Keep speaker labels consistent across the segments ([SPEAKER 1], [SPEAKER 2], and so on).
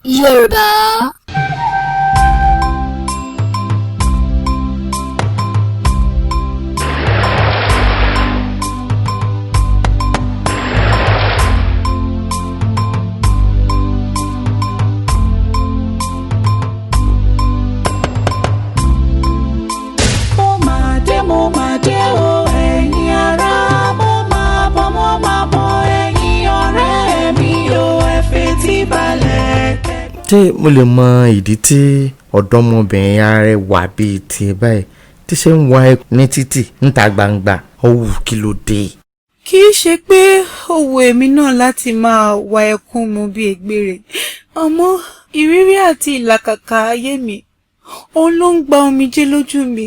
[SPEAKER 1] Yorùbá.
[SPEAKER 2] Mo máa dé, mo máa dé o, ẹ̀yin ará. Mo máa bọ̀, mo máa bọ̀, ẹ̀yin ọ̀rẹ́ mi o, ẹ fetí balẹ̀.
[SPEAKER 3] Ṣé mo lè mọ ìdí tí ọ̀dọ́mọbìnrin arẹwà bíi tiẹ̀ báyìí tí ṣe ń wa ní títì níta gbangba ọ̀wù? Kí ló dé?
[SPEAKER 4] Kì í ṣe pé ó wu èmi náà láti máa wa ẹkún mu bí egbére, àmọ́ ìrírí àti ìlàkàkà ayé mi, òun ló ń gba omijé lójú mi.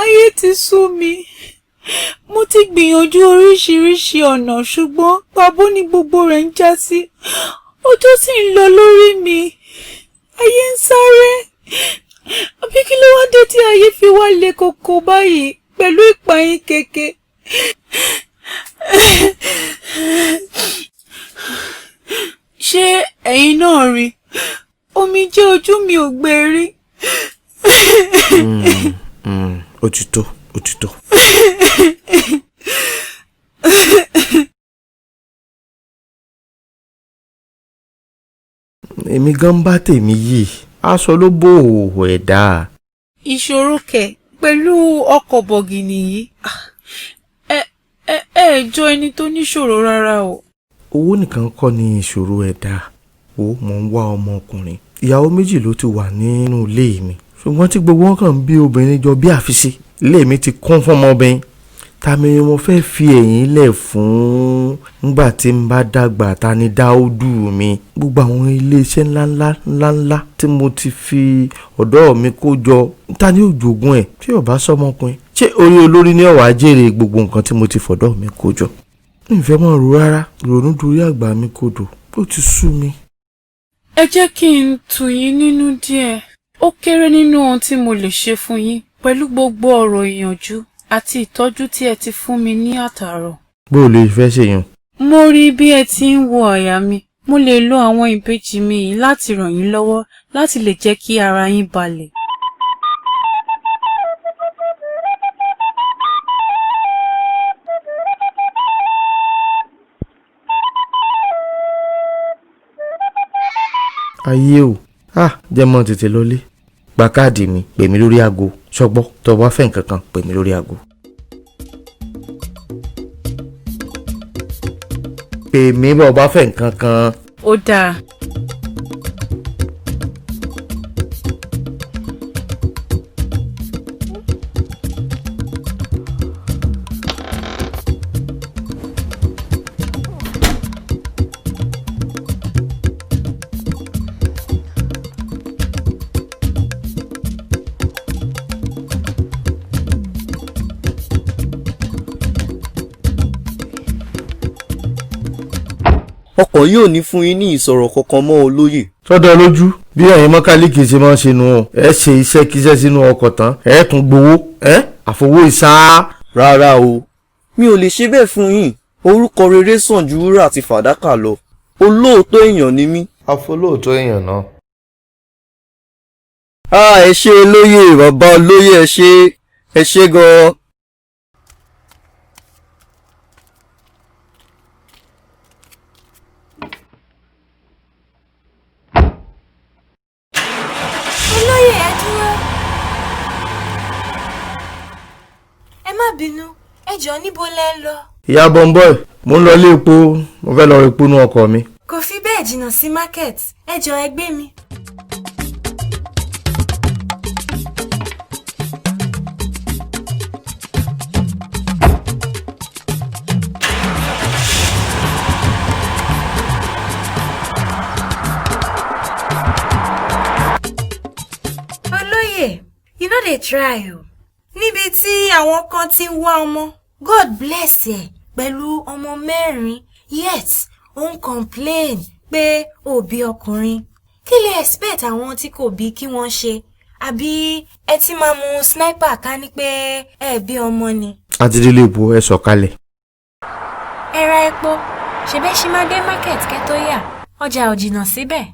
[SPEAKER 4] Ayé ti sú mi. Mo ti gbìyànjú oríṣiríṣi ọ̀nà, ṣùgbọ́n pàbó ni gbogbo rẹ̀ ń já sí. Ọjọ́ sì ń lọ lórí mi, ayé ń sáré. Àbí kí ló wá dé tí ayé fi wá le koko báyìí pẹ̀lú ìpayín keke? Ṣé ẹ̀yin náà rí omijé ojú mi ò gbẹ rí?
[SPEAKER 3] Ó ti tó, ó ti tó. Èmi gan bá tèmi yìí, aṣọ ló bó òwò ẹ̀dá.
[SPEAKER 4] Ìṣòro kẹ̀ pẹ̀lú ọkọ̀ bọ̀gìnì yìí. Ah, ẹ jọ ẹni tó níṣòro rárá o.
[SPEAKER 3] Owó nìkan kọ́ ni ìṣòro ẹ̀dá o. Mò ń wá ọmọkùnrin. Ìyàwó méjì ló ti wà nínú ilé mi, ṣùgbọ́n tí gbogbo wọn kàn ń bí obìnrin jọ bí àfiṣe. Ilé mi ti kún fún ọmọbìnrin. Ta ni mo fẹ́ fi ẹ̀yìn lẹ̀ fún nígbà tí n bá dàgbà? Ta ni Dáúdù mi? Gbogbo àwọn iléeṣẹ́ ńláńlá ńláńlá tí mo ti fi ọ̀dọ́ mi kó jọ, ta ni yóò jogún ẹ̀ tí ò bá sọmọkùnrin? Ṣé orí olórí ní ọ̀wá jèrè gbogbo nǹkan tí mo ti fọ̀dọ́ mi kó jọ? Mi fẹ́ mọ̀ rò rárá. Ìrònú dorí àgbà mi kodò, ó ti sú mi.
[SPEAKER 4] Ẹ jẹ́ kí n tù yín nínú díẹ̀. Ó kéré nínú ohun tí mo lè ṣe fún yín pẹ̀lú gbogbo ọ̀rọ̀ ìyànjú àti ìtọ́jú tí ẹ ti fún mi ní àtàárọ̀.
[SPEAKER 3] Bó o lè fẹ́ ṣèyàn?
[SPEAKER 4] Mo rí bí ẹ ti ń wo àyà mi. Mo lè lo àwọn ìbejì mi yìí láti ràn yín lọ́wọ́ láti lè jẹ́ kí ara yín balẹ̀.
[SPEAKER 3] Ayé o, ah, jẹ́ mọ́ tètè lọlé. Gba káàdì mi, pè mí lórí aago. Ṣọgbọ́, tó o bá fẹ́ nǹkan kan, pè mí lórí aago. Pè mí bó o bá fẹ́ nǹkan kan.
[SPEAKER 4] Ó dáa.
[SPEAKER 5] Ọkàn yóò ní fún yín ní ìsọ̀rọ̀ kankan mọ́, olóyè.
[SPEAKER 3] Sọ́dọ̀ lójú bí ẹ̀yin mọ́kálíkì ṣe máa ń ṣe nu ọ. Ẹ ṣe iṣẹ́ kíṣẹ́ sínú ọkọ̀ tán, ẹ tún gbowó ẹ àfowó ìsá.
[SPEAKER 5] Rárá o, mi ò lè ṣe bẹ́ẹ̀ fún yín. Orúkọ rere sàn ju wúrà àti fàdákà lọ. Olóòótọ́ èèyàn ni mí.
[SPEAKER 3] Àfọlóòótọ́ èèyàn náà.
[SPEAKER 5] A ẹ ṣé olóyè, bàbá olóyè, ẹ ṣé, ẹ ṣé gan-an.
[SPEAKER 6] Olóyè, ẹ dúró! Ẹ má bínú, ẹ jọ̀ọ́, níbo lẹ ń lọ?
[SPEAKER 3] Ìyá bọ́ńbọ́ì, mo ń lọ ilé epo. Mo fẹ́ lọ ra epo nú ọkọ̀ mi.
[SPEAKER 6] Kò fi bẹ́ẹ̀ jìnnà sí market. Ẹ jọ̀ọ́, ẹ gbé mi. Olóyè, you no dey try o. Níbi tí àwọn kan ti ń wá ọmọ, God bless ẹ pẹ̀lú ọmọ mẹ́rin, yet ó ń complain pé ó bí ọkùnrin. Kí lè expect àwọn tí kò bí kí wọ́n ṣe? Àbí ẹ ti máa mú sniper ká ní pé ẹ bí ọmọ ni?
[SPEAKER 3] Àti délé epo, ẹ sọ̀kalẹ̀.
[SPEAKER 6] Ẹ ra epo. Ṣebẹ́ ṣì máa dé market kẹ́ tó yà. Ọjà ò jìnnà síbẹ̀.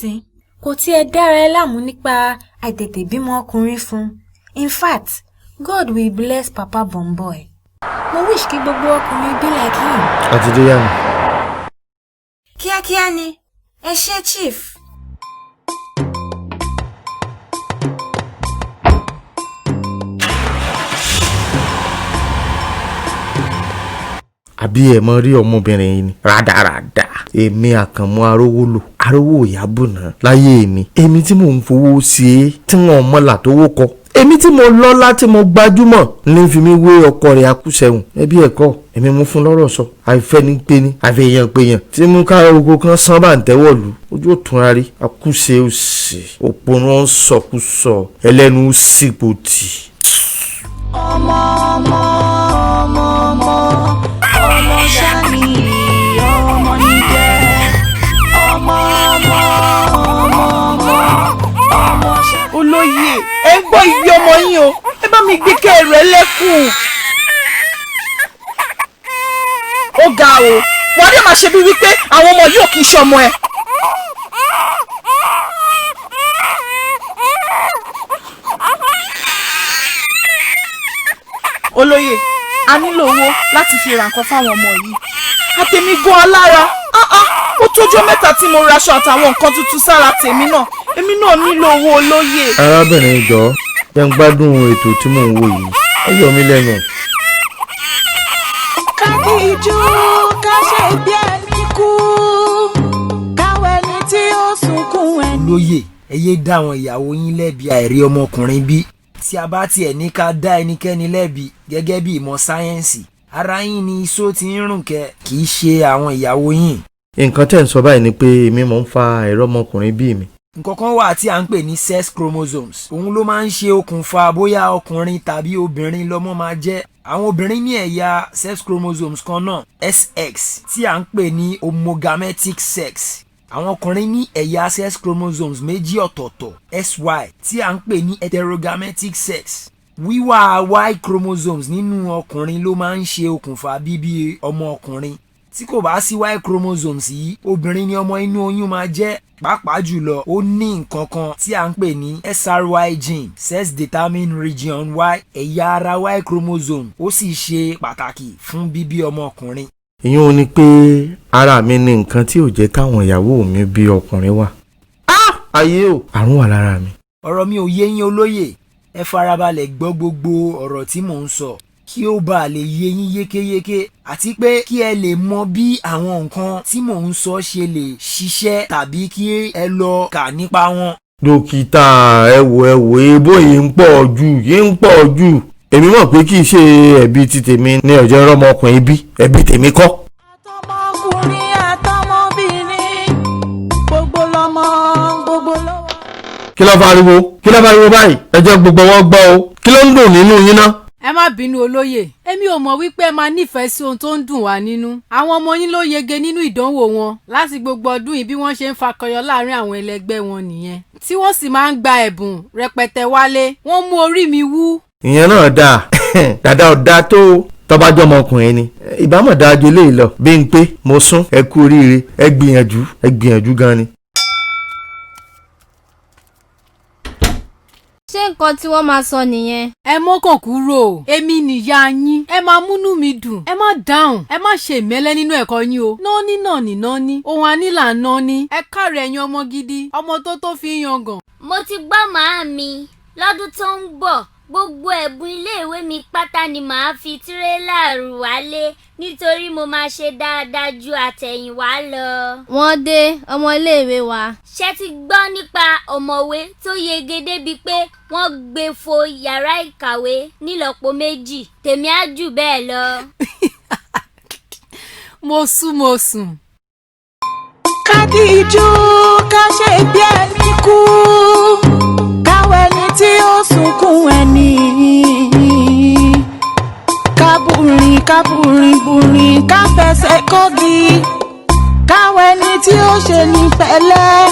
[SPEAKER 6] Nísìn kò tiẹ̀ dára ẹ láàmú nípa àìtètè bímọ ọkùnrin fún un. In fact, God will bless Papa Bomboy. Mo wish kí gbogbo ọkùnrin be like him.
[SPEAKER 3] Àti dé yàrá.
[SPEAKER 6] Kíákíá ni, ẹ ṣé chief.
[SPEAKER 3] Àbí ẹ mọ rí ọmọbìnrin yìí ni rádaràda. Èmi Àkànmú Arówólò, arówó ìyábùnà láyé mi. Èmi tí mò ń fowó sí é tí wọn mọ̀lá tó wó kọ. Èmi tí mo lọ́lá tí mo gbajúmọ̀ ní fi mi wé ọkọ rẹ̀ akúṣẹ̀hùn. Ẹbí ẹ̀kọ́ èmi mú fún lọ́rọ̀ sọ. Àìfẹ́ ní pé ní àìfẹ́ péyàn tí mú ká oko kan sán bá ń tẹ́wọ̀ lù. Ojú òtún rárí akúṣe òsì òpònú sọkúsọ ẹlẹ́nu sípò tì.
[SPEAKER 2] Ọmọ ọmọ ọmọ ọmọ ọmọ ṣáni ọmọ níjẹ ọmọ ọmọ ọmọ ọmọ ọmọ ṣáni.
[SPEAKER 1] Olóyè, ẹ ń gbọ́ ìwé ọmọ yín o, ẹ bá mi gbé kẹ́ rẹ̀ lẹ́kùn. Ó ga o, wàá dẹ̀ máa ṣe bí wípé àwọn ọmọ yìí ò kì í ṣọmọ ẹ. Olóyè, a nílò owó láti fi ra nǹkan fáwọn ọmọ yìí. Àtẹ̀mí gan alára, ó tójọ́ mẹ́ta tí mo raṣọ àtàwọn nǹkan tuntun sára tèmi náà. Èmi náà nílò owó, olóyè.
[SPEAKER 3] Arábìnrin, jọ̀ọ́ jẹ́ ń gbádùn ètò tí mò ń wò yìí, ó yọ mí lẹ́nu.
[SPEAKER 2] Ká díjú ká ṣe bí ẹni kú, káwọ ẹni tí ó sunkún ẹni.
[SPEAKER 7] Olóyè, ẹ yé dá àwọn ìyàwó yín lẹ́bi àìrí ọmọkùnrin bí. Tí a bá tiẹ̀ ní ká dá ẹnikẹ́ni lẹ́bi gẹ́gẹ́ bí ìmọ̀ sáyẹ́ǹsì, ara yín ni iṣó ti ń rùn kẹ́, kì í ṣe àwọn ìyàwó yín.
[SPEAKER 3] Nǹkan tẹ̀ ń sọ báyìí ni pé èmi mò ń fa àìrọ́ ọmọkùnrin bíi mi.
[SPEAKER 7] Nǹkan kan wà tí à ń pè ní sex chromosomes. Òun ló máa ń ṣe okùnfà bóyá ọkùnrin tàbí obìnrin lọ́mọ máa jẹ́. Àwọn obìnrin ní ẹ̀yà sex chromosomes kan náà, XX, tí à ń pè ní homogametic sex. Àwọn ọkùnrin ní ẹ̀yà sex chromosomes méjì ọ̀tọ̀ọ̀tọ̀, XY, tí à ń pè ní heterogametic sex. Wíwà Y chromosomes nínú ọkùnrin ló máa ń ṣe okùnfà bíbí ọmọ ọkùnrin. Tí kò bá sí Y chromosomes yìí, obìnrin ni ọmọ inú oyún máa jẹ́. Pàápàá jùlọ, ó ní nǹkan kan tí à ń pè ní SRY gene, sex determined region Y, ẹ̀yà ara Y chromosome, ó sì ṣe pàtàkì fún bíbí ọmọ ọkùnrin.
[SPEAKER 3] Ìyẹn ò ní pé ara mi ní nǹkan tí ò jẹ́ káwọn ìyàwó mi bí ọkùnrin wà. Ayé o, àrùn wà lára mi.
[SPEAKER 7] Ọ̀rọ̀ mi ò yé yín, olóyè. Ẹ farabalẹ̀ gbọ́ gbogbo ọ̀rọ̀ tí mò ń sọ kí ó bàa lè yé yín yékéyéké, àti pé kí ẹ lè mọ bí àwọn nǹkan tí mò ń sọ ṣe lè ṣiṣẹ́ tàbí kí ẹ lọ kà nípa wọn.
[SPEAKER 3] Dókítà, ẹ wò, ẹ wò, ebó yìí ń pọ̀ jù, yìí ń pọ̀ jù. Èmi mọ̀ pé kì í ṣe ẹ̀bi ti tèmi ní ọ̀jẹ̀ ọmọkùnrin bí ẹ̀bi tèmi kọ́.
[SPEAKER 2] Àtọmọkùnrin àtọmọbìnrin, gbogbo lọmọ, gbogbo lọ́wọ́.
[SPEAKER 3] Kí ló fariwo? Kí ló fariwo báyìí? Ẹ jẹ́ gbogbo wọn gbọ́ o. Kí ló ń dùn nínú yín ná?
[SPEAKER 8] Ẹ má bínú, olóyè. Èmi ò mọ̀ wípé ẹ máa nífẹ̀ẹ́ sí ohun tó ń dùn wá nínú. Àwọn ọmọ yín ló yege nínú ìdánwò wọn láti gbogbo ọdún yìí. Bí wọ́n ṣe ń fakọyọ láàrin àwọn ẹlẹgbẹ́ wọn nìyẹn, tí wọ́n sì máa ń gba ẹ̀bùn rẹpẹtẹ wálé. Wọ́n mú orí mi wú.
[SPEAKER 3] Ìyẹn náà dáa dáadáa, ọ̀dà tó tọ́bájọ́ ọmọkùnrin ni ìbámu dáa ju eléyìí lọ. Bí n pé mo sún, ẹ kú oríire, ẹ gbìyànjú, ẹ gbìyànjú gan ni.
[SPEAKER 9] Ṣé nǹkan tí wọ́n máa sọ nìyẹn?
[SPEAKER 8] Ẹ mọ́kàn kúrò, èmi nìyá yín. Ẹ máa múnú mi dùn. Ẹ má dáhùn, ẹ má ṣe ìmẹ́lẹ́ nínú ẹ̀kọ́ yín o. Nání nàní nání, ohun anílà nání. Ẹ káre, ẹ̀yin ọmọ gidi, ọmọ tó tó fi ń yangàn.
[SPEAKER 9] Mo ti gbọ́, màámi. Lọ́dún tó ń bọ̀, gbogbo ẹ̀bùn iléèwé mi pátá ni màá fi tírélà rù wálé, nítorí mo máa ṣe dáadáa ju àtẹ̀yìnwá lọ. Wọ́n dé ọmọléèwé wa. Ṣé ti gbọ́ nípa ọ̀mọ̀wé tó yege débi pé wọ́n gbé fo yàrá ìkàwé nílọ́po méjì? Tèmi á jù bẹ́ẹ̀ lọ.
[SPEAKER 8] Mo sún, mo sùn.
[SPEAKER 2] Ká díjú ká ṣe bí ẹni kú, káwọ ẹni tí ó sunkún ẹni, ká bùrìn ká bùrìn bùrìn, ká fẹsẹ̀ kọ́gi, káwọ ẹni tí ó ṣe ní pẹ̀lẹ́.